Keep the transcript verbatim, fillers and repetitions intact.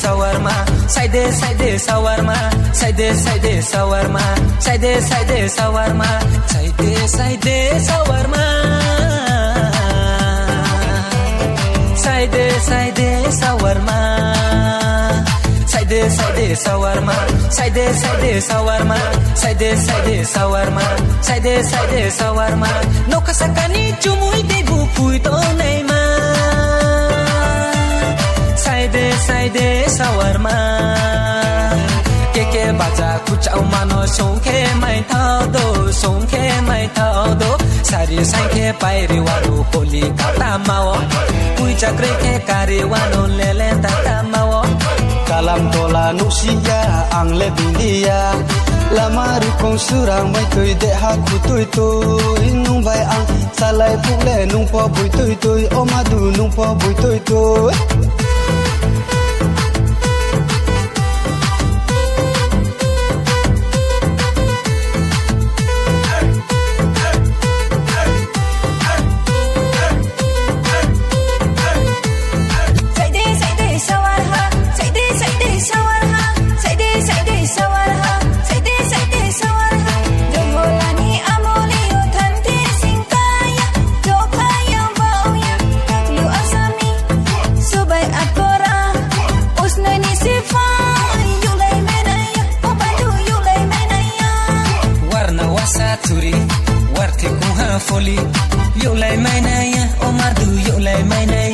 Shawarma, saide saide shawarma, saide saide shawarma, saide saide shawarma, saide saide shawarma. Saide saide shawarma. Saide saide shawarma. Saide saide shawarma. Saide saide shawarma. Saide saide shawarma. Nokha sakani chumui tei bupui tongnai ma. Saide saide shawarma. Keke baja kuchao mano songkhe mai thao do, songkhe mai thao do. Sari sangkhe pairi waro koli kata mao. Pui chakre khe kari wano lele tata mao. Kalam tola nuksiya ang le bindiya. Lama rukong surang mai tui deha khutui tui nung bai ang. Salai pukle nung po bui tui tui, o madu nung po bui tui tui. Saide saide shawarma, saide saide shawarma, saide saide shawarma, saide saide shawarma. Jongolani amoli o thanti singkaya, jokhaya baoya, taklu asami, subai akora, usnani sifai, yulai menaya, o bandu yulai menaya. Warna wasa turi, warthi kuha foli, yulai menaya, o madu yulai menaya.